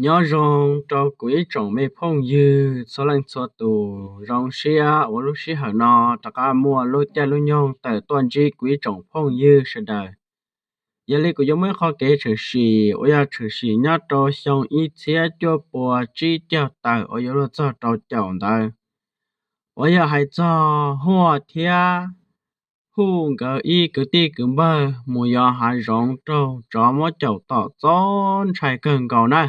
Nyob zoo rau kuv ib tsoom me phooj ywg txhua leej txhua tus, zoo siab uas lub sij hawm no rov qab muaj lub caij lub nyoog tawm tuaj ntsib kuv ib tsoom phooj ywg sawv daws. Yog li kuv yuav muaj ib qho kev tshwm sim uas yog tshwm sim nyob rau xyoo ib txhiab cuaj pua tsib caug tawm uas yuav luag txog rau caum ntawd, uas yog hais txog Huaj thiab Huj nkawd ib kwv tij kwv npawg mus yos hav zoov raug tsov muab caum tom txaus ntshai kawg nkaus na.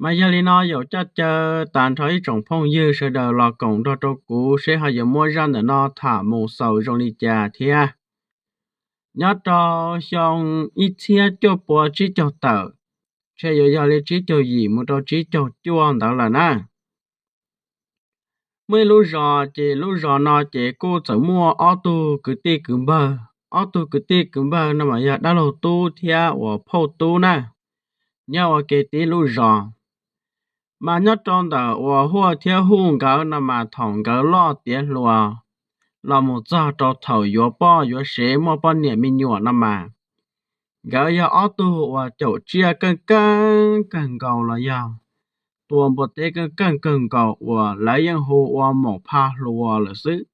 Mas yog li no yaum coj caw tag nrho ib tsoom phooj ywg sawv daws los koom nrog rau kuv seb ho yuav muab zaj ntawm no tham mus xaus zoo li cas thiab. Nyob rau xyoo ib txhiab cuaj pua tsib caug tawm, ntshe yuav yog li tsib caug yim mus rau tsib caug cuaj ntawd lawm na. Muaj ib lub zos ces lub zos no ces kuj txawm muaj ob tug kwv tij kwv npawg. Ob tug kwv tij kwv npawg no mas yog dab laug tub thiab uas phauj tub na, nyob ua ke tib lub zos. Mas nyob rau ntawm uas Huaj thiab Huj nkawd no mas thaum nkawd loj tiav hluas los mus txog rau thaum yuav poj yuav sev muaj poj niam me nyuam no mas, nkawd yog ob tug uas caum tsiaj keej keej kawg nkaus los yog tua npua teb keej keej kawg nkaus uas lawv yeej hu ua maum pha hlua lawm xwb.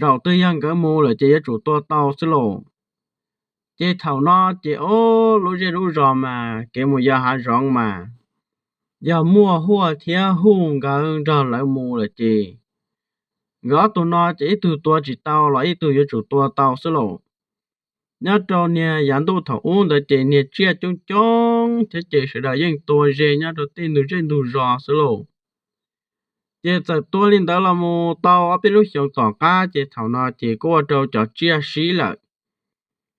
Zaum twg yog nkawd mus lawm ces yuav tsum tua tau xwb lauj. Ces thaum no ces ob lub zej lub zos mas kev mus yos hav zoov mas yog muaj Huaj thiab Huj nkawd nrog lawv mus lawm ces nkawd ob tug no ces ib tug tua tsis tau los ib tug yuav tsum tua tau xwb lauj. Nyob rau niag yav ntuj thaum ub ntawd ces niag tsiaj coob coob thiab ces sawv daws yeej tua ze nyob rau tej ntug zej ntug zos xwb lauj. Ces txawm tua li ntawd los mus tau ob peb lub xyoos tom qab ces thaum no ces kuj ua rau cov tsiaj sib lawm.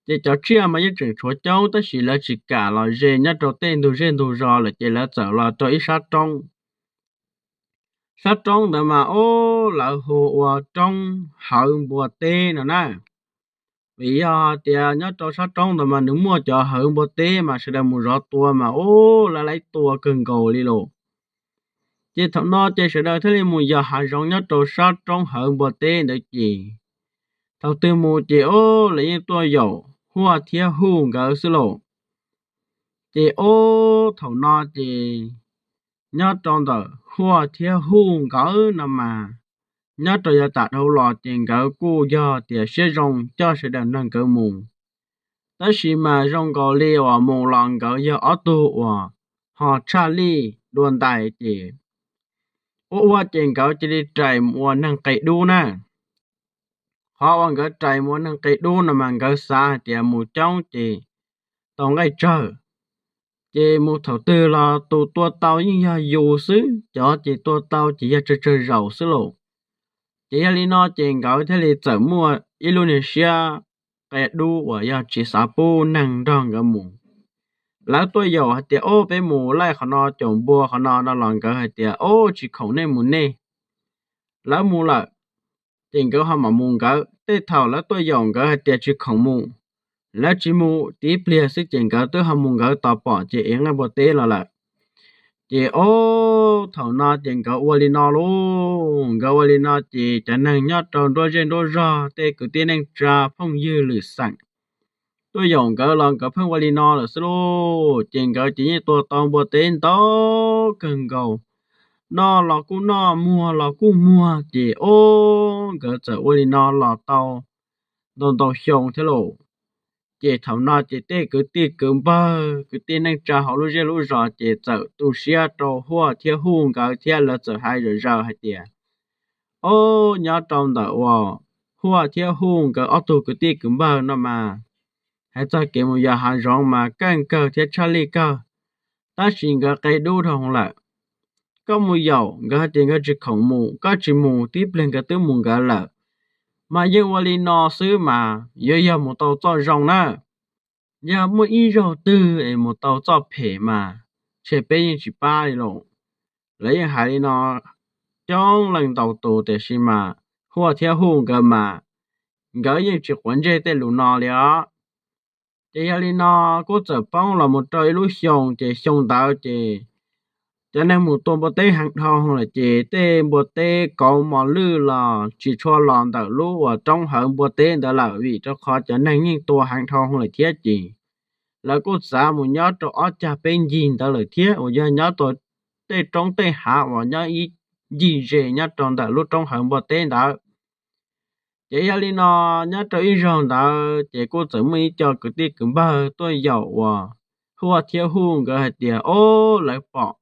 Ces cov tsiaj mas yeej tseem tshuav coob tab sis lawv tsis kam los ze nyob rau tej ntug zej ntug zos lawm ces lawv txawm los rau ib sab roob. Sab roob ntawd mas ub lawv hu ua roob hawv npua teb no na. Vim yog tias nyob rau sab roob ntawd mas nws muaj cov hawv npua teb mas sawv daws mus zov tua mas ub lawv laib tua kawg nkaus li lauj. Ces thaum no ces sawv daws thiaj li mus yos hav zoov nyob rau sab roob hawv npua teb ntawd ces thaum twg mus ces ub lawv yeej tuaj yaum Huaj thiab Huj nkawd xwb lauj. Ces ub thaum no ces nyob rau ntawm Huaj thiab Huj nkawd no mas nyob rau yav tas dhau los ces nkawd kuj yog tias siab zoo coj sawv daws nrog nkawd mus. Tab sis mas zoo nkaus li uas mus los nkawd yog ob tug uas ho tshaj lij dua ntais ces ua ua ces nkawd cia li rais mus ua neeg qia dub na. Qhov uas nkawd rais mus ua neeg qia dub no mas nkawd xav hais tias mus coob ces tau nqaij tsawg, ces mus thaum twg los tus tua tau yeej yog yus xwb, cov ces tua tau ces yog tsawg tsawg zaus xwb lauj. Ces yog li no ces nkawd thiaj li txawm muaj ib lub niag siab qia dub uas yog tsis xav pub neeg nrog nkawd mus. Lawv tuaj yaum hais tias ob peb mus laij qhov no caum npua qhov no no los nkawd hais tias ob tsis khoom nej mus nej. Lawv mus lawm ces nkawd ho mam mus nkawd. Tej thaum lawv tuaj yaum nkawd hais tias tsis khoom mus, lawv tsis mus tib pliag xwb ces nkawd twb ho mus nkawd tos pom ces ev nqaij npua teb los lawm. Ces ob thaum no ces nkawd ua li no lauj, nkawd ua li no ces cov neeg nyob rau nruab zej nruab zog tej kwv tij neej tsa phooj ywg lwm xeem tuaj yaum nkawd los nkawd pheej ua li no lawm xwb lauj. Ces nkawd ces yeej tua tau npua teb ntau kawg nkaus, noj los kuj noj, muag los kuj muag, ces ob nkawd txawm ua li no los tau ntau ntau xyoo thiab lauj. Ces thaum no ces tej kwv tij kwv npawg kwv tij neej tsa hauv lub zej lub zos ces txawm tu siab rau Huaj thiab Huj nkawd thiab lawv txawm hais zom zaws hais tias ob nyob rau ntawm uas Huaj thiab Huj nkawd ob tug kwv tij kwv npawg no mas hais txog kev mus yos hav zoov mas keej kawg thiab tshaj lij kawg, tab sis nkawd qia dub dhau lawm. Koj mus yaum nkawd hais tias nkawd tsis khoom mus, koj tsis mus tib pliag nkawd twb mus nkawd lawm. Mas yeej ua li no xwb mas yuav yog mus tau txoj zoo na. Yog muaj ib zaug twg es mus tau txoj phem mas ntshe peb yeej tsis pab li lauj. Lawv yeej hais li no coob leej ntau tus tiam sis mas Huaj thiab Huj nkawd mas nkawd yeej tsis quav ntsej tej lus no li os. Ces yog li no kuj txawm poob los mus rau ib lub xyoo ces xyoo ntawd ces cov neeg mus tua npua teb heev dhau lawm ces tej npua teb kauv mos lwj los tsis tshua los ntawm lub uas roob hawv npua teb ntawd lawm vim rau qhov cov neeg yeej tua heev dhau lawm thiab ces lawv kuj txav mus nyob rau ob cag peb ncig ntawd lawm thiab uas yog nyob rau tej roob tej hav uas nyob ib ncig ze nyob rau ntawm lub roob hawv npua teb ntawd. Ces yog li no, nyob rau ib zaug ntawd ces kuj txawm muaj ib co kwv tij kwv npawg tuaj yaum uas Huaj thiab Huj nkawd hais tias, Ob, lawv pom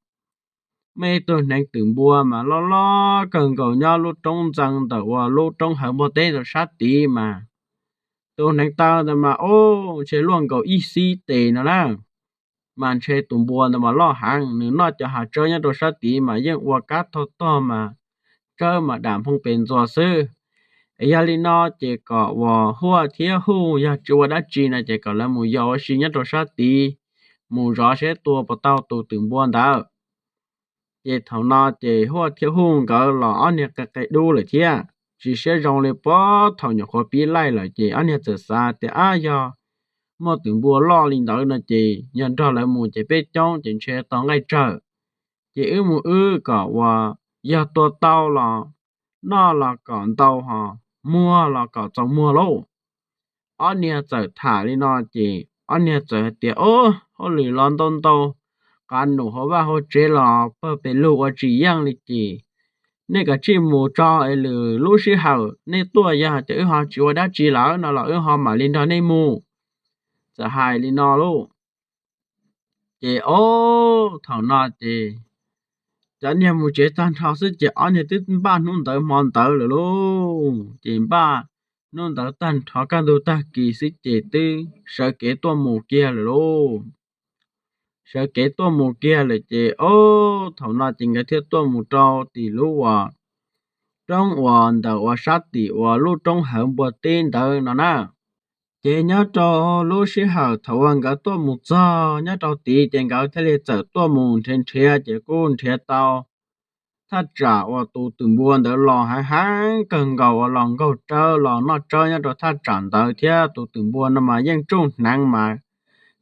muaj ib tug hneev twm npua mas loj loj kawg nkaus nyob lub roob ntxeev ntawm uas lub roob hawv npua teb ntawd sab tid mas tus hneev taw ntawd mas, ob, ntshe luaj nkaus ib xib tes no na. Mas ntshe tus npua ntawd mas loj heev, nws noj cov hav tsawb nyob rau sab tid mas yeej ua kab tog tog mas tsawb mas dam hmoo pes ntxuas xwb. Es yog li no ces kom uas Huaj thiab Huj yog tsis ua dab tsi no ces kom lawv mus yos ua si nyob rau sab tid, mus zov seb tua puas tau tus twm npua ntawd. Ces thaum no ces Huaj thiab Huj nkawd los ob niag qe qe dub lawm thiab, tsis siab zoo li puag thaum nyuam qhuav pib laij lawm ces ob niag txawm xav tias, Ab, yog muaj twm npua loj li ntawd no ces yog nrog lawv mus ces peb coob ces ntshe tau nqaij tsawg. Ces wb mus wb kom uas yog tua tau los noj los kom ntau ho, muag los kom txaus muag lauj. Ob niag txawm tham li no ces ob niag txawm hais tias, Ob, hauj lwm los ntau ntau, qav num hauv vaj hauv tsev los pawg pes lug ua tsis yeej li ces nej kav tsij mus tso es lwm lub sij hawm nej tuaj yog hais tias wb ho tsis ua dab tsi lawm no los wb ho mam li nrog nej mus. Txawm hais li no lauj. Ces ob, thaum no ces cov niag mus tsev tag nrho xwb ces ob niag twb npaj hnub ntawd hmo ntawd lawm lauj. Ces npaj hnub ntawd tag nrho kaj ntug tag kis xwb ces twb sawv kev tuaj mus kiag lawm lauj. Sawv kev tuaj mus kiag lawm ces ob, thaum no ces nkawd thiaj tuaj mus rau tim lub uas roob uas ntawm uas sab tim uas lub roob hawv npua teb ntawd no na. Ces nyob rau lub sij hawm thaum uas nkawd tuaj mus txog nyob rau tid ces nkawd thiaj li txawm tuaj mus nrhiav nrhiav ces kuj nrhiav tau thaj tsam uas tus twm npua ntawd los heev heev kawg nkaus uas los nkaug tsawb los noj tsawb nyob rau thaj tsam ntawd thiab tus twm npua no mas yeej tsuj hneev mas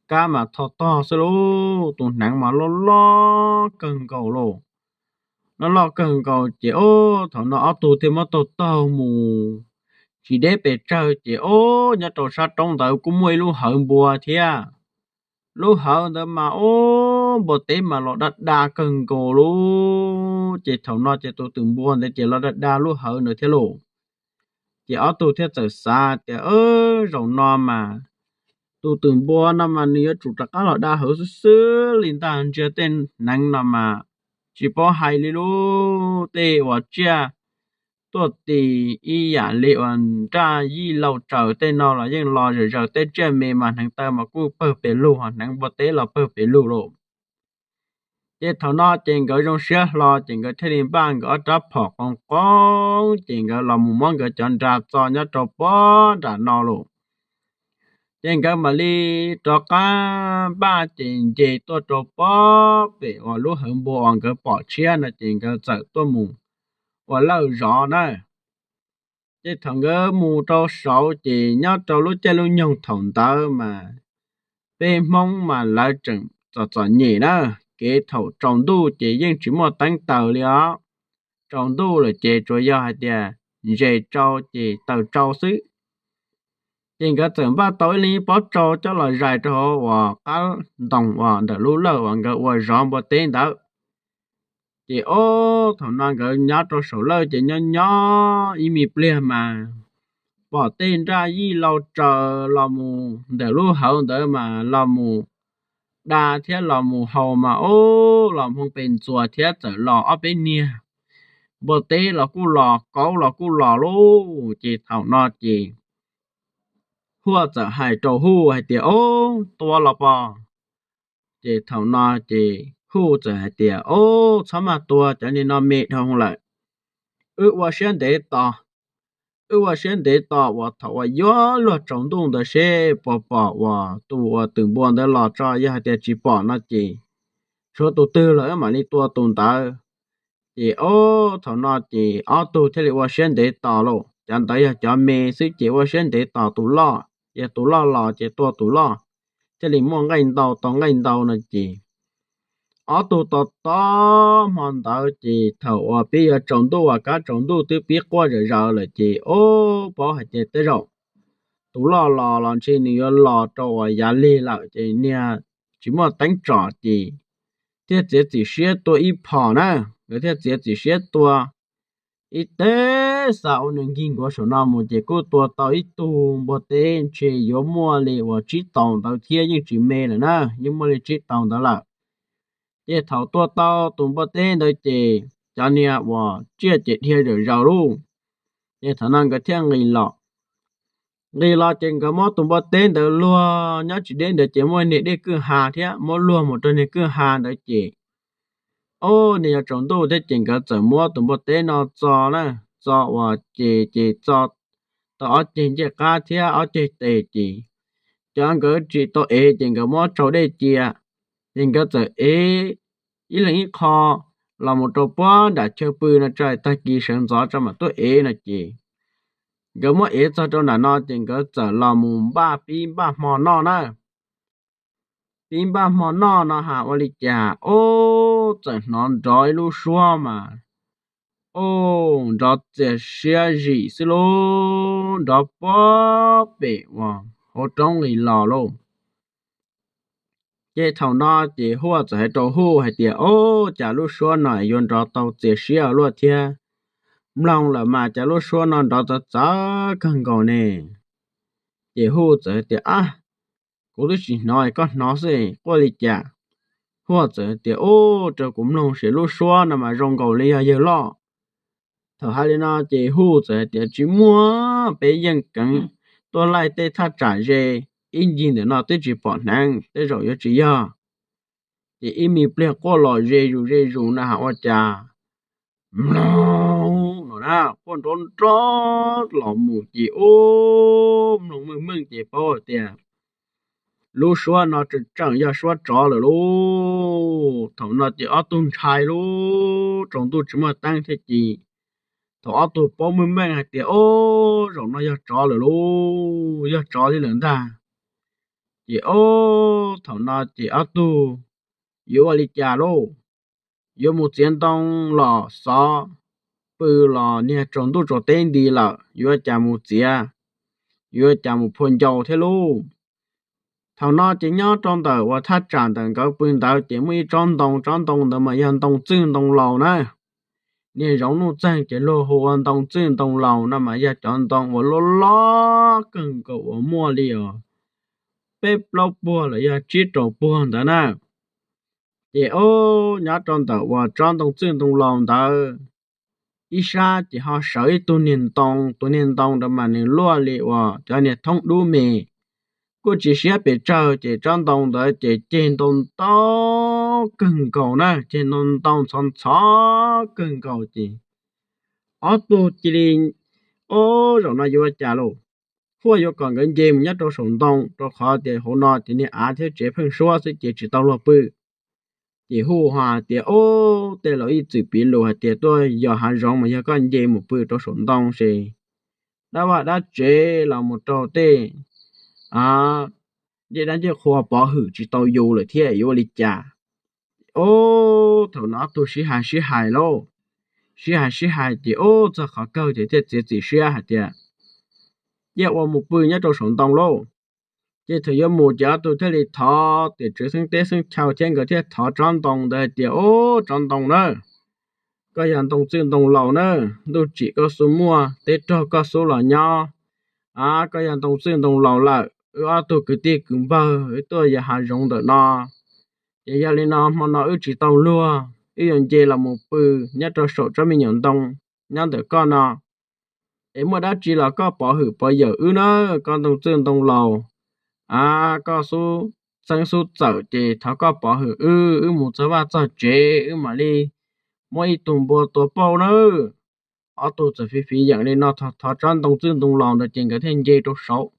kab mas tho tog xwb lauj. Tus hneev mas loj loj kawg nkaus lauj. Loj loj kawg nkaus ces ob, thaum no ob tug thiaj muab taug taug mus tsis deb pes tsawg ces ob, nyob rau sab roob ntawd kuj muaj ib lub hawv npua thiab. Lub hawv ntawd mas ob, npua teb mas los da da kawg nkaus lauj. Ces thaum no ces tus twm npua ntawd ces los da da lub hawv ntawd thiab lauj. Ces ob tug thiaj txawm xav tias, Zaum no mas tus twm npua no mas nws yuav tsum rov qab los da hawv xwb xwb li ntag, ntsia tej hneev no mas tsis paub hais li lauj. Tej uas tsiaj tuaj tis ib yam li uas nraj yij lau tsaws tej no los yeej los zawm zaws, tej tsiaj me mas hneev taw mas kuj pawg pes lug, ho hneev npua teb los pawg pes lug lauj. Ces thaum no ces nkawd zoo siab hlo ces nkawd thiaj li npaj nkawd ob rab phom qoov qoov ces nkawd los mus muab nkawd cov nra txo nyob rau pob nram no lauj. Ces nkawd mam li rov qab npaj ces nce tuaj rau pob pem uas lub hawv npua uas nkawd pom tshiab no ces nkawd txawm tuaj mus ua lawj zov na. Ces thaum nkawd mus rau saud ces nyob rau lub caij lub nyoog thaum ntawd mas peb Hmoob mas lawv tseem txom txom nyem na, kev thaum tsaus ntuj ces yeej tsis muaj teeb taws li os. Tsaus ntuj lawm ces tsuas yog hais tias nres tsau ces taws tsau xwb. Ces nkawd txawm npaj tau ib leeg pob tsau coj los zais rau hauv uas qab ntoo uas ntawm lub lawj uas nkawd ua zov npua teb ntawd. Ces ob, thaum no nkawd nyob rau saum lawj ces nyob nyob ib me pliag mas pom tej nraj yij lau tsaws los mus ntawm lub hawv ntawd mas los mus da thiab los mus haus mas ob, los hmoo pes ntxuas thiab txawm los ob peb niag. Npua teb los kuj los, kauv los kuj los lauj. Ces thaum no ces Huaj txawm hais rau Huj hais tias, Ob, tua los pog. Ces thaum no ces Huj txawm hais tias, Ob, txhob maj tua, cov niag no me dhau lawm. Wb ua siab ntev tos, wb ua siab ntev tos uas thaum uas yuav luag tsaus ntuj ntawd seb puas pom uas tus uas twm npua ntawd los tso, yog hais tias tsis pom no ces tshuav tus twg los wb mam li tua tus ntawd. Ces ob, thaum no ces ob tug thiaj li ua siab ntev tos lauj. Cov ntawd yog cov me xwb ces ua siab ntev tos tus loj, yog tus loj los ces tua tus loj, thiaj li muaj nqaij ntau tau nqaij ntau no ces ob tug tos tos hmo ntawd ces thaum uas pib yuav tsaus ntuj uas kab tsaus ntuj twb pib quaj zom zaws lawm ces ob, paub hais tias tej zaum tus loj los los ntshe nws yuav los rau uas yav lig lawm ces niag tsis muaj teeb tsom ces thiaj txiav txim siab tua ib phom na. Nkawd thiaj txiav txim siab tua ib teg xa ua nws nkig nkuav saum no mus ces kuj tua tau ib tug npua teb ntshe yuav muaj li uas tsib tau ntawd thiab, yeej tsis me lawm na, yeej muaj li tsib tau ntawd lawm. Ces thaum tua tau tus npua teb ntawd ces cov niag uas tsiaj ces dhia zom zaws lauj. Ces thaum no nkawd thiaj nqis los. Nqis los ces nkawd muab tus npua teb ntawd luag nyob tsis deb ntawd ces muaj niag dej kwj ha thiab, muab luag mus rau niag kwj ha ntawd ces, o, niag yuav tsaus ntuj thiab ces nkawd txawm muab tus npua teb no txo na, txo uas ces ces txo tau ob ceg ncej qab thiab ob ceg tes ces cov nkawd tsis tau ev ces nkawd muab tsau dej cia. Ces nkawd txawm ev ib leeg ib qho los mus rau puag nram chaw pw no tso, tag kis sawv ntxov tso mam tuaj ev no ces nkawd muab ev txog rau nram no ces nkawd txawm los mus npaj pib npaj hmo noj na. Pib npaj hmo noj no ha ua li cas, o, txawm hnov nrov ib lub suab mas, o, nrov txias siab zim xwb lauj, nrov puag pem uas hauv roob nqis los lauj. Ces thaum no ces Huaj txawm hais rau Huj hais tias, o, cas lub suab no yuav nrov tau txias siab luaj thiab, mloog lawm mas cas lub suab no nrov txawv txawv kawg nkaus ne. Ces Huj txawm hais tias, a, kuv twb tsis hnov, koj hnov xwb, quaj li cas? Huaj txawm hais tias, u, rau kuv mloog saib lub suab no mas zoo nkaus li yog yawg loj. Thaum hais li no ces Huj txawm hais tias, tsis muaj, peb yeej keev tuaj laij tej thaj tsam ze ib ncig ntawm no twb tsis pom hneev, tej zaum yuav tsis yog. Ces ib me pliag quaj los ze zus ze zus na ha ua cas, mloog no na, quaj nrov nrov los mus ces u, mloog meej meej ces paub hais tias lub suab no tseem tseem yog suab tsov lawm lauj. Thaum no ces ob tug ntshai lauj, tsaus ntuj tsis muaj teeb thiab ces thaum ob tug paub meej meej hais tias, o, zaum no yog tsov lawm lauj, yog tsov li lawm ntag. Ces o, thaum no ces ob tug yuav ua li cas lauj? Yuav mus txiav ntoo los xov pw los niag tsaus ntuj tsaus teb nti lawm, yuav cas mus txiav, yuav cas mus phua ncau thiab lauj. Thaum no ces nyob rau ntawm uas thaj tsam ntawm nkawd pw ntawd ces muaj ib tsob ntoo, tsob ntoo ntawd mas yog ntoo txwj ntoo laus na. Niag zoov nuj txeeg ces luag hu ua ntoo txwj ntoo laus no mas yog cov ntoo uas loj loj kawg nkaus uas muaj li os peb plaub puag los yog tsib rau puag ntawd na. Ces o, nyob rau ntawm uas tsob ntoo txwj ntoo laus ntawd, ib sab ces ho sawv ib tug niag ntoo, tus niag ntoo ntawd mas nws luaj li uas cov niag thoob dub me, kuj tsis siab pes tsawg ces tsob ntoo ntawd ces ceg ntoo ntau kawg nkaus na, ceg ntoo ntau ntxhov ntxhov kawg nkaus ces ob tug cia li, o, zaum no yuav ua cas lauj? Huaj yuav kom nkawd nce mus nyob rau saum ntoo rau qhov tias hauv no ces niag av thiab tsev pheej suab xwb ces tsis tau luag pw. Ces Huj ho hais tias, o, tej laus ib txwm piv lus hais tias tuaj yos hav zoov mas yog koj nce mus pw rau saum ntoo ces dab vaj dab tsev los mus rau tej a, ncej dab ncej qhua pov hwm tsis tau yus lawm thiab yuav ua li cas? O, thaum no ob tug sib hais sib hais lauj, sib hais sib hais ces ub txog qhov kawg ces thiaj txiav txim siab hais tias, cia ua mus pw nyob rau saum ntoo lauj. Ces thaum yuav mus ces ob tug thiaj li thov tim tswv xeeb teb xeeb chaw thiab nkawd thiaj thov tsob ntoo ntawd hais tias, ub tsob ntoo na, koj yog ntoo txwj ntoo laus na, ntuj tsim koj xub muaj, teb rog koj xub los nyob. A, koj yog ntoo txwj ntoo laus lawm, wb ob tug kwv tij kwv npawg wb tuaj yos hav zoov ntawm no, ces yog li no hmo no wb tsis tau luag, wb yuav nce los mus pw nyob rau saum tsob me nyuam ntoo nyob ntawm koj no. Es muaj dab tsi los koj pov hwm pov yawm wb na, koj ntoo txwj ntoo laus. A, koj xub txeeb xub txawm ces thov koj pov hwm wb, wb mus txog vaj txog tsev wb mam li muab ib tug npua tua pauj nawb. Ob tug txawm fiv fiv yeem li no thov tsob ntoo txwj ntoo laus ntawd ces nkawd thiaj nce rau saud.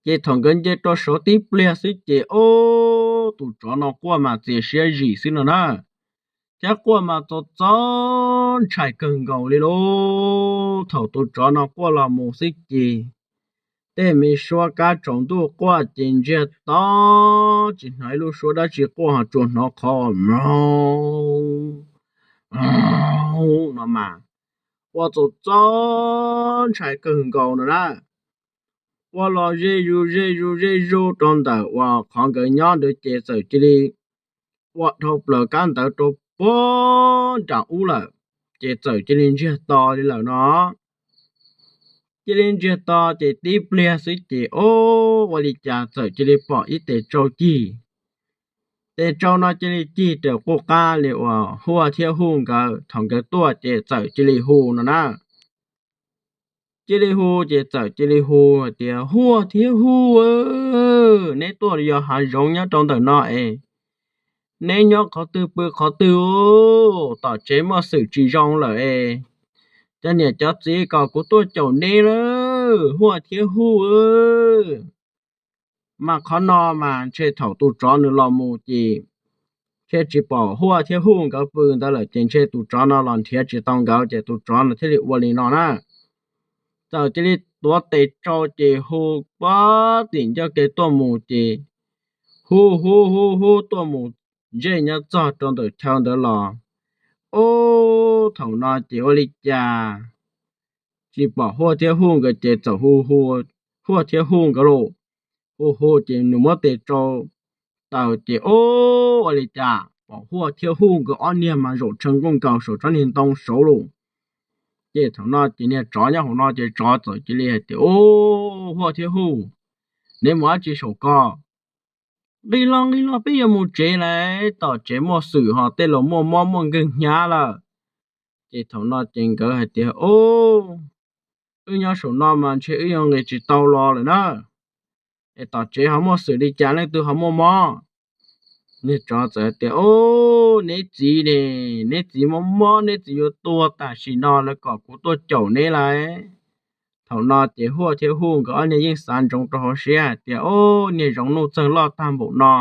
Ces thaum nkawd nce rau saud tib pliag xwb ces ub tus tsov no quaj mas txias siab zim xwb no na, thiab quaj mas txaus txaus ntshai kawg nkaus li lauj. Thaum tus tsov no quaj los mus xwb ces tej me suab kab tsaus ntuj quaj ces ntsiag to, tsis hnov ib lub suab dab tsi quaj ho tsuas hnov qhov mloog no mas quaj txaus txaus ntshai kawg nkaus no na. ua los ze zus ze zus ze zus rau ntawm uas qhov nkawd nyob ntawd ces txawm cia li ua dhau plaws kab ntawd rau puag nram ub lawm, ces txawm cia li ntsiag to li lawm no. Cia li ntsiag to ces tib pliag xwb ces o, ua li cas txawm cia li pom ib tes tsau cig. Tes tsau no cia li cig raws quj qab li uas Huaj thiab Huj nkawd thaum nkawd tuaj ces txawm cia li hu no na. Cia li hu ces txawm cia li hu hais tias, Huaj thiab Huj, neb tuaj yos hav zoov nyob rau ntawm no es neb nyob qhov twg pw qhov twg? Tom tsev muaj xwm tsis zoo lawm es cov niam cov txiv kom kuv tuaj caum neb lawm Huaj thiab Huj. Mas qhov no mas ntshe thaum tus tsov nws los mus ces ntshe tsis pom Huaj thiab Huj nkawd pw ntawd lawm ces ntshe tus tsov no los nrhiav tsis tau nkawd ces tus tsov no thiaj li ua li no na. Txawm cia li tuav tes tsau ces hu puag tim ncauj ke tuaj mus ces hu hu hu hu tuaj mus ntsej nyob txog rau ntawm chaw ntawd los. Ub, thaum no ces ua li cas tsis pom Huaj thiab Huj nkawd ces txawm hu hu Huaj thiab Huj nkawd los. Hu hu ces nws muab tes tsau taws ces ub, ua li cas pom Huaj thiab Huj nkawd ob niag mas zaum tshee nkuj nkaus saum tsob niag ntoo saud los. Ces thaum no ces niag tsov nyob hauv no ces tsov txawm cia li hais tias, Ub, Huaj thiab Huj, neb mus dab tsi saum ko? Nqis los nqis los peb yuav mus tsev lawm, tom tsev muaj xwm ho tej los muaj mob muaj nkeeg hnyav lawm. Ces thaum no ces nkawd hais tias, Ub, wb nyob saum no mas ntshe wb yuav nqis tsis tau los lawm na. Es tom tsev ho muaj xwm li cas leej twg ho muaj mob? Niag tsov txawm hais tias, Ub, neb txiv ne, neb txiv mob mob neb txiv yuav tuag tam sim no lawv kom kuv tuaj caum neb lawm. Thaum no ces Huaj thiab Huj nkawd ob niag yeej xav ntsoov rau hauv siab hais tias, Ub, niag zoov nuj txeeg loj tag npaum no,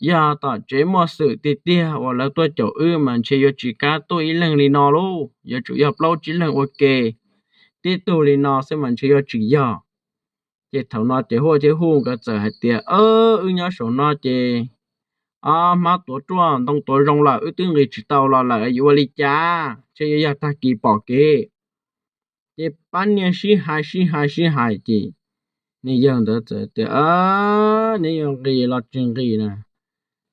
yog tom tsev muaj xwm tiag tiag uas lawv tuaj caum wb mas ntshe yuav tsis kam tuaj ib leeg li no lauj, yuav tsum yog plaub tsib leeg ua ke tib tug li no xwb mas ntshe yuav tsis yog. Ces thaum no ces Huaj thiab Huj nkawd txawm hais tias, Wb nyob saum no ces hmab tuav ruaj ntoo tuav zoo lawm, wb twb nqis tsis tau los lawm, yuav ua li cas? Ntshe yuav yog tag kis pom kev. Ces pab niag sib hais sib hais sib hais ces niag yawg ntawd txawm tias, Neb yuav nqis los tsis nqis na?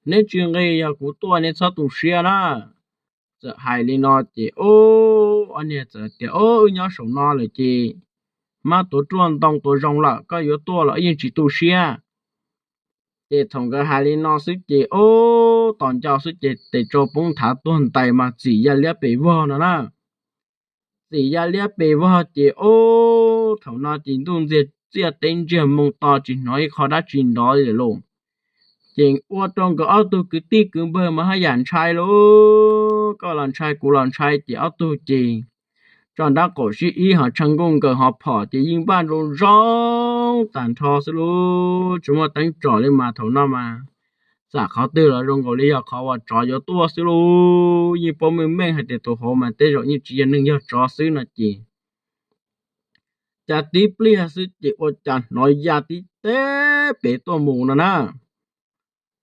Neb tsis nqis yog kuv tuaj neb txhob tu siab na. Txawm hais li no ces ub, ob niag txawm tias, Wb nyob saum no lawm ces hmab tuav ruaj ntoo tuav zoo lawm, koj yuav tuaj los wb yeej tsis tu siab. Ces thaum nkawd hais li no xwb ces ub, tos ncauj xwb ces tes tsau poob nthav tuag ntais mas txim ya liab pes vog no na. Txim ya liab pes vog ces ub, thaum no ces ntuj ntxiag txiaj teb ntsiag moo to tsis hnov ib qho dab tsi nrov li lawm. Ces ua rau nkawd ob tug kwv tij kwv npawg mas haj yam ntshai lauj, koj los ntshai kuv los ntshai ces ob tug ces tso nrab qaum sib ib ho tshee nkuj nkaws ho phom ces yeej npaj zoo zoo tag nrho xwb lauj, tsis muaj teeb tsom li mas thaum no mas xam qhov twg los zoo nkaus li yog qhov uas tsov yuav tuaj xwb lauj. Yeej paub meej meej hais tias tus hauv mas tej zaum yeej tsis yog neeg yog tsov xwb no ces cas tib pliag xwb ces ua cas hnov ya tib teg pem tuaj mus no na.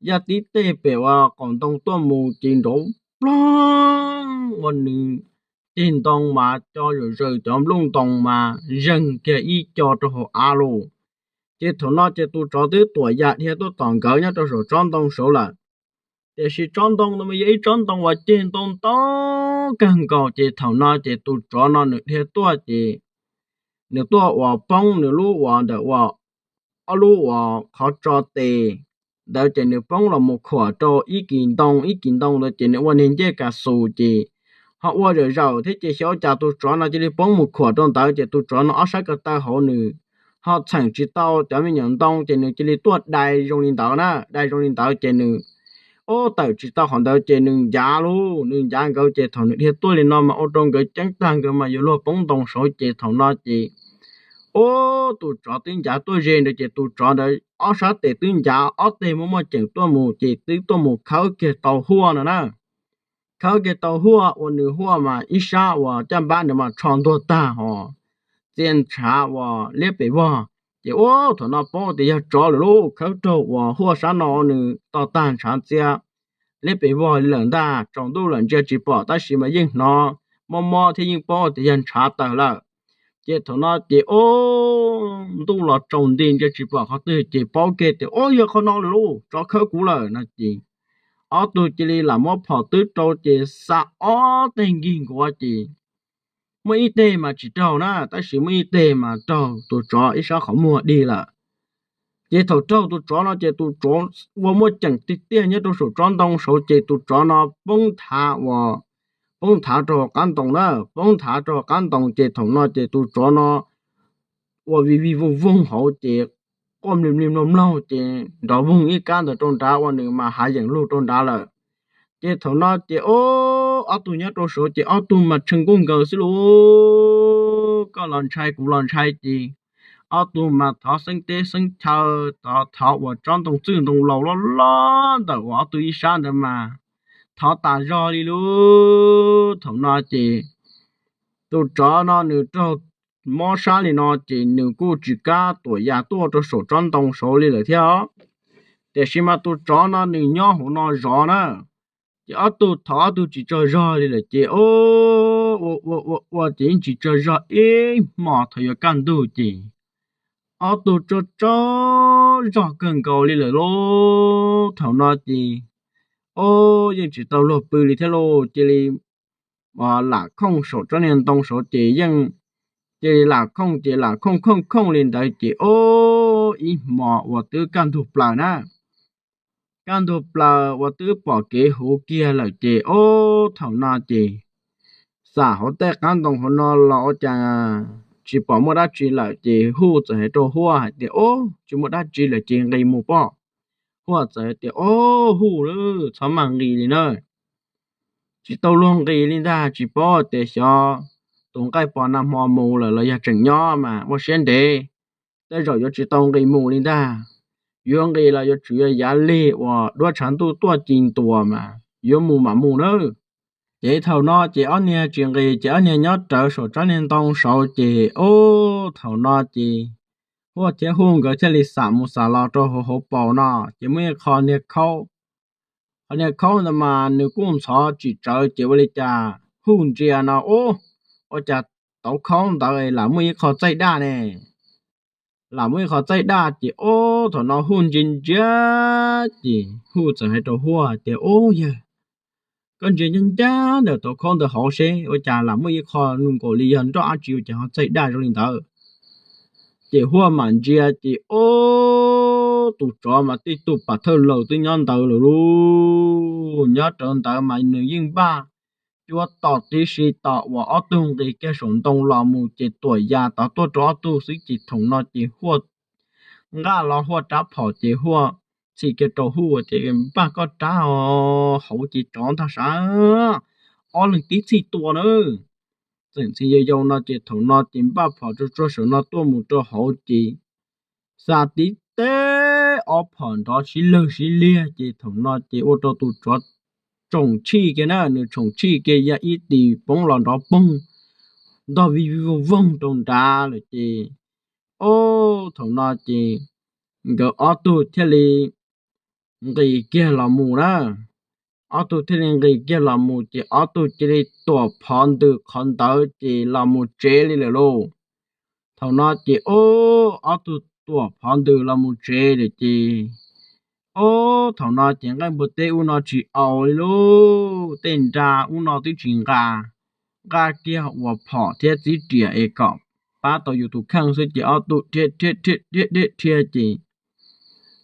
Ya tib teg pem uas qaum ntoo tuaj mus ces nrov ploog ua nws ceg ntoo mas co zom zaws cov nplooj ntoo mas zeeg kiag ib co rau hauv av lauj. Ces thaum no ces tus tsov twb tuam yam dhia tuaj tom nkawd nyob rau saum tsob ntoo saud lawm. Tiam sis tsob ntoo no mas yog ib tsob ntoo uas ceg ntoo ntau kawg nkaus ces thaum no ces tus tsov no nws dhia tuaj ces nws tuaj uas poob nws lub uas ntawm uas ob lub uas qhov tso tes ntawd ces nws poob los mus khuam rau ib kis ntoo, ib kis ntoo ntawd ces nws ua niag ncej kas xus ces ho ua zawm zaws thiab ces xyov cas tus tsov no cia li poob mus khuam rau ntawd ces tus tsov no ob sab ko taw hauv nws ho txheem tsis tau cov me nyuam ntoo ces nws cia li tuaj dai zoo li ntawd na, dai zoo li ntawd ces nws ub tawm tsis tau qhov ntawd ces nws ncav lauj, nws ncav nkawd ces thaum nws dhia tuaj li no mas ua rau nkawd ceeb tag nkawd mas yuav luag poob ntoo saud ces thaum no ces ub tus tsov twb ncav tuaj ze ntawd ces tus tsov ntawd ob sab tes twb ncav ob teg muaj muaj ceem tuaj mus ces twb tuaj mus khawb kiag tau Huaj no na. Khawb kiag tau Huaj uas nws Huaj mas ib sab uas caj npab nws mas tsho ntuag tag hos txia ntshav uas liab pes vog. Ces ub thaum no paub tias yog tsov lawm lauj, khawb raug uas Huaj sab no nws to tag ntshav txia liab pes vog li lawm ntag, tsaus ntuj lawm ntsia tsis pom tab sis mas yeej hnov mob mob thiab yeej paub tias yog ntshav tawg lawm. Ces thaum no ces ub, ntuj los tsaus nti ntsia tsis pom qhov twg ces paub kiag tias ub, yog qhov no lawm lauj, tsov khawb kuv lawm no ces ob tug cia li lam muab phom twb rau ces xa ob teg nkig nkuav ces muaj ib teg mas tsis raug na, tab sis muaj ib teg mas raug tus tsov ib sab qhov muag dig lawm. Ces thaum raug tus tsov no ces tus tsov ua muaj ceem tiag tiag nyob rau saum tsob ntoo saud ces tus tsov no poob thav ua, poob thav rau hauv qab ntoo na, poob thav rau hauv qab ntoo ces thaum no ces tus tsov no ua vij vij voog voog hauv ces quaj mlig mlig mloog mloog ces nrov voog ib kab ntawd rau nrad ua nws mas hav yeem lug rau nrad lawm. Ces thaum no ces ub, ob tug nyob rau saud ces ob tug mas tshee nkuj nkaws xwb lauj, koj los ntshai kuv los ntshai ces ob tug mas thov xeeb teb xeeb chaw, thov thov uas tsob ntoo txwj ntoo laus loj loj ntawm uas ob tug ib sab ntawd mas thov tas zog li lauj. Thaum no ces tus tsov no nws raug mob sab li no ces nws kuj tsis kam tuam ya tuaj rau saum tsob ntoo saud li lawm thiab. Tiam sis mas tus tsov no nws nyob hauv no zov na, ces ob tug thov ob tug tsis tsaug zog li lawm ces ua ua ua ua ces yeej tsis tsaug zog ib hmos thaum yuav kaj ntug ces ob tug tsaug tsaug zog kawg nkaus li lawm lauj. Thaum no ces ub, yeej tsis tau luag pw li thiab lauj, cia li lam khooj saum tsob niag ntoo saud ces yeej cia li lam khooj ces lam khooj khooj khooj li ntawd ces ub, ib hmos uas twb kaj ntug plaws na, kaj ntug plaws uas twb pom kev huv kiag lawm ces ub, thaum no ces xam hauv tej qab ntoo hauv no los ua cas tsis pom muaj dab tsi lawm ces Huj txawm hais rau Huaj hais tias ub, tsis muaj dab tsi lawm ces nqis mus pob. Huaj txawm hais tias ub, Huj lauj, txhob maj nqis li na, tsis tau luag nqis li ntag, tsis paub tias xyov tus nqaij pos nag hmo mus lawm los yog tseem nyob mas ua siab ntev, tej zaum yuav tsis tau nqis mus li ntag. Yuav nqis los yuav tsum yog yav lig uas duab tshav ntuj tuaj ci ntua mas yuav mus mam mus nawb. Ces thaum no ces ob niag tsis nqis ces ob niag nyob rawv saum tsob niag ntoo saud ces ub, thaum no ces Huaj thiab Huj nkawd thiaj li xam mus xam los rau hauv hauv paus no ces muaj ib qho niag khaub, qhov niag khaub ntawd mas nws kuj ntxhov tsis tsawv ces ua li cas Huj ntsia no ub, ua cas tauv khaub ntawd lam muaj ib qho txaij daj ne, lam muaj ib qho txaij daj ces ub, thaum no Huj ntsia ntsia ces Huj txawm hais rau Huaj tias ub, yawg, koj ntsia ncaj ncaj ntawm tauv khaub ntawd hauv seb ua cas lam muaj ib qho zoo nkaus li yog nroj dab tsi ua cas ho txaij daj zoo li ntawd. Ces Huaj mam ntsia ces ub, tus tsov mas tib tug pas thawj laus twb nyob ntawd lawm lauj. Nyob rawv ntawd mas nws yeej npaj cuab tom tib si tom uas ob tug nqis kiag saum ntoo los mus ces tuam ya tod tuaj rau ob tug xwb ces thaum no ces Huaj nqaj los Huaj rab phom ces Huaj txhim kiag rau Huj tias npaj koj rab hauv ces tsov ntag sav, ob leeg tib txhij tua na. Txawm txhij yau yau no ces thaum no ces npaj phom tsuag tsuag saum no tuaj mus rau hauv ces xa tib teb ob phom nrov sib lawg sib liag ces thaum no ces ua rau tus tsov tsoom tshij kiag na, nws tsoom tshij kiag ya ib tis poob los nrov poog ntog vij vij voog voog rau nrad lawm ces ub, thaum no ces nkawd ob tug thiaj li nqis kiag los mus na. Ob tug thiaj li nqis kiag los mus ces ob tug cia li tuam phov ntws qhov ntawd ces los mus tsev li lawm lauj. Thaum no ces ub, ob tug tuam phov ntws los mus tsev lawm ces ub, thaum no ces nqaij npua teb ub no tsis au li lauj, tej nra ub no twb tsis nqa, nqa kiag ua phom thiab txib riam es kom pab tau yus tus kheej xwb ces ob tug dhia dhia dhia dhia dhia ces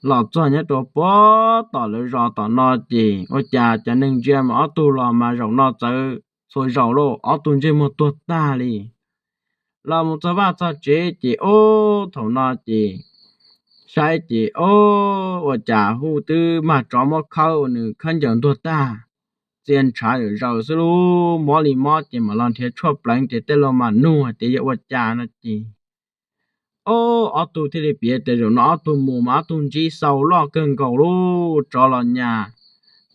los txog nyob rau puag tom lawv zos tom no ces ua cas cov neeg ntsia mas ob tug los mas zaum no txawv txhua zaus lauj, ob tug ntsej muag tuag tag li. Los mus txog vaj txog tsev ces ub, thaum no ces saib ces ub, ua cas Huj twb mag tsov muab khawb ua nws khaub ncaws ntuag tag, txia ntshav zawm zaws xwb lauj, mob li mob ces mam los nrhiav tshuaj pleev ces tej laug mam nug hais tias yog ua cas no ces ub, ob tug thiaj li piav tias zaum no ob tug mus mas ob tug ntsib xau loj kawg nkaus lauj, tsov los nyas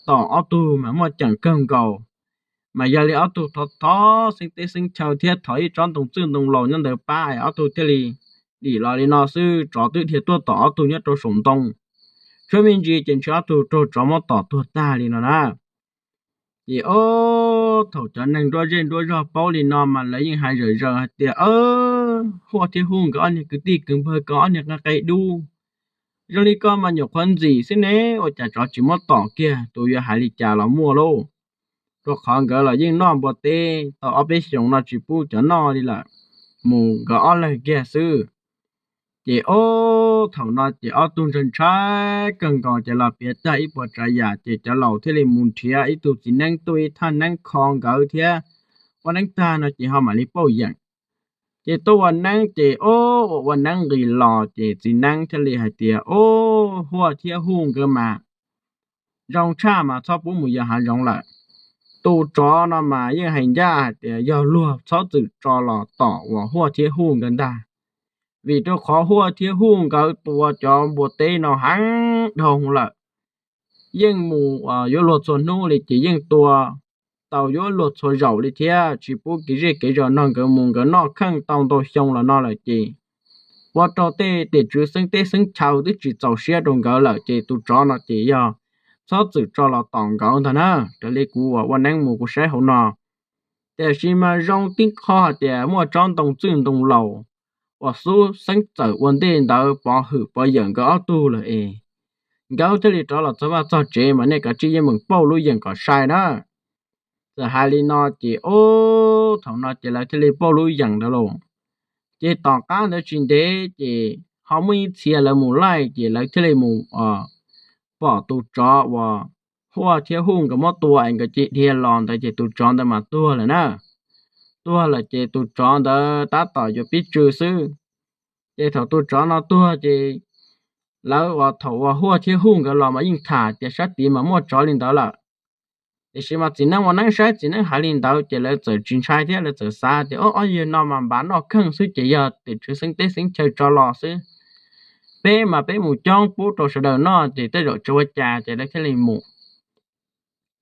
tom ob tug mas muaj ceem kawg nkaus. Mas yog li ob tug thov thov xeeb teb xeeb chaw thiab thov ib tsob ntoo txwj ntoo laus nyob ntawd pab es ob tug thiaj li dim los li no xwb, tsov twb dhia tuaj tom ob tug nyob rau saum ntoo. Tshuav me ntsis ces ntshe ob tug raug tsov muab tom tuag tag li no na. Ces ub, thaum cov neeg nruab zej nruab zog paub li no mas lawv yeej hais zawm zaws hais tias Huaj thiab Huj nkawd ob niag kwv tij kwv npawg ko ob niag qe dub. Zoo li koj mas nyuam qhuav ntxim xwb ne, ua cas tsov tsis muab tom kiag, tus yuav hais li cas los muaj lauj. Rau qhov nkawd los yeej noj npua teb tau ob peb xyoos no tsis pub cov noj li lawm, mus nkawd ob leeg kiag xwb. Ces ob thaum no ces ob tug ntshai ntshai kawg nkaus ces los piav tag ib puas tsav yam ces cov laus thiaj li mus nrhiav ib tug txiv neeb tuaj ib thaj neeb kho nkawd thiab ua neeb tag no ces ho mam li pauj yeem. Ces tuaj ua neeb ces ob ua ua neeb nqis los ces txiv neeb thiaj li hais tias, Ob, Huaj thiab Huj nkawd mas zoo tshaj mas txhob pub mus yos hav zoov lawm. Tus tsov no mas yeej hais ncaj hais tias yog luag txhob txwm tso los tom uas Huaj thiab Huj nkawd ntag, vim rau qhov Huaj thiab Huj nkawd tua cov npua teb no heev dhau lawm. Yeej mus yuav luag txhua hnub li ces yeej tua tau yuav luag txhua zaus li thiab tsis pub kev zej kev zos nrog nkawd mus, nkawd noj kheej tau ntau xyoo los no lawm ces ua rau tej tim tswv xeeb teb xeeb chaw twb tsis txaus siab rau nkawd lawm ces tus tsov no ces yog txhob txwm tso los tom nkawd ntag na. Raws li kuv uas ua neeb mus kuv saib hauv no, tiam sis mas zoo tib qho hais tias muaj tsob ntoo txwj ntoo laus uas xub xeeb txawm ua ntej ntawd pov hwm pov yawm nkawd ob tug lawm es nkawd thiaj li rov los txog vaj txog tsev mas nej kav tsij yeej meem pauj lub yeem kom sai na. Txawm hais li no ces ob thaum no ces lawv thiaj li pauj lub yeem ntawd lauj. Ces tom qab ntawd tsis ntev ces ho muaj ib txhia lawv mus laij ces lawv thiaj li mus pom tus tsov uas Huaj thiab Huj nkawd muab tua es nkawd cia dhia los ntawd ces tus tsov ntawd mas tuag lawm na. Tuag lawm ces tus tsov ntawd tab tom yuav pib tsw xwb. Ces thaum tus tsov no tuag ces lawv uas thaum uas Huaj thiab Huj nkawd los mas yeej tham tias sab tid mas muaj tsov li ntawd lawm. Tiam sis mas txiv neeb ua neeb saib txiv neeb hais li ntawd ces lawv txawm tsis ntshai thiab lawv txawm xav tias ob ob yawg no mas npav noj kheej xwb ces yog tim tswv xeeb teb xeeb chaw tso los xwb. Peb mas peb mus coob pub rau sawv daws noj ces tej zaum tsis ua cas ces lawv thiaj li mus.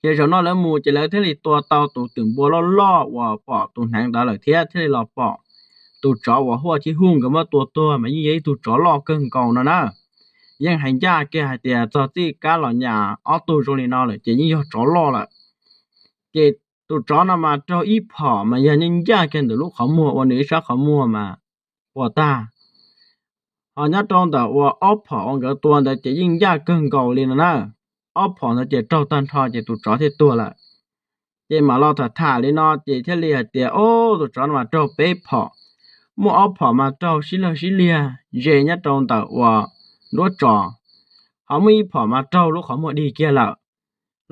Ces zaum no lawv mus ces lawv thiaj li tua tau tus twm npua loj loj uas pom tus hneev ntawd lawm thiab thiaj li los pom tus tsov uas Huaj thiab Huj nkawd muab tua tuag mas yeej yog ib tug tsov loj kawg nkaus no na. Yeej hais ncaj kiag hais tias txog txij kab los nyas ob tug zoo li no lawm ces yeej yog tsov loj lawm. Ces tus tsov no mas raug ib phom mas yog ncaj ncaj kiag ntawm lub qhov muag uas nws ib sab qhov muag mas puas tag. Ho nyob rau ntawm uas ob phom uas nkawd tua ntawd ces yeej ncaj kawg nkaus li no na. Ob phom ntawd ces raug tag nrho ces tus tsov thiaj tuag lawm. Ces mam los tham tham li no ces thiaj li hais tias ob tus tsov no mas raug peb phom, muaj ob phom mas raug sib law sib liag ze nyob rau ntawm uas nruab tsos, ho muaj ib phom mas raug lub qhov muag dig kiag lawm.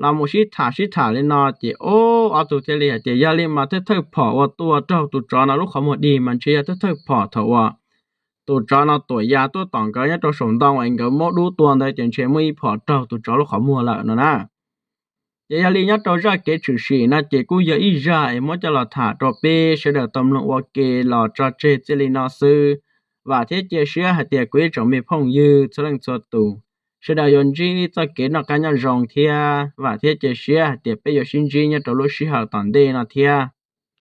Los mus sib tham sib tham li no ces ob tug thiaj li hais tias yog li mas thawj thawj phom uas tua raug tus tsov no lub qhov muag dig mas ntshe yog thawj thawj phom thaum uas tus tsov no tuam ya tuaj tom nkawd nyob rau saum ntoo es nkawd muab dub tua ntawd ces ntshe muaj ib phom raug tus tsov lub qhov muag lawm no na. Ces yog li nyob rau zaj kev tshwm sim no ces kuj yog ib zaj es muab coj los tham rau peb sawv daws tau mloog ua ke los tso tseg txij li no xwb. Vam thiab cia siab hais tias kuv ib tsoom me phooj ywg txhua leej txhua tus, sawv daws yuav ntsib txoj kev noj qab nyob zoo thiab vam thiab cia siab hais tias peb yuav sib ntsib nyob rau lub sij hawm tom ntej no thiab.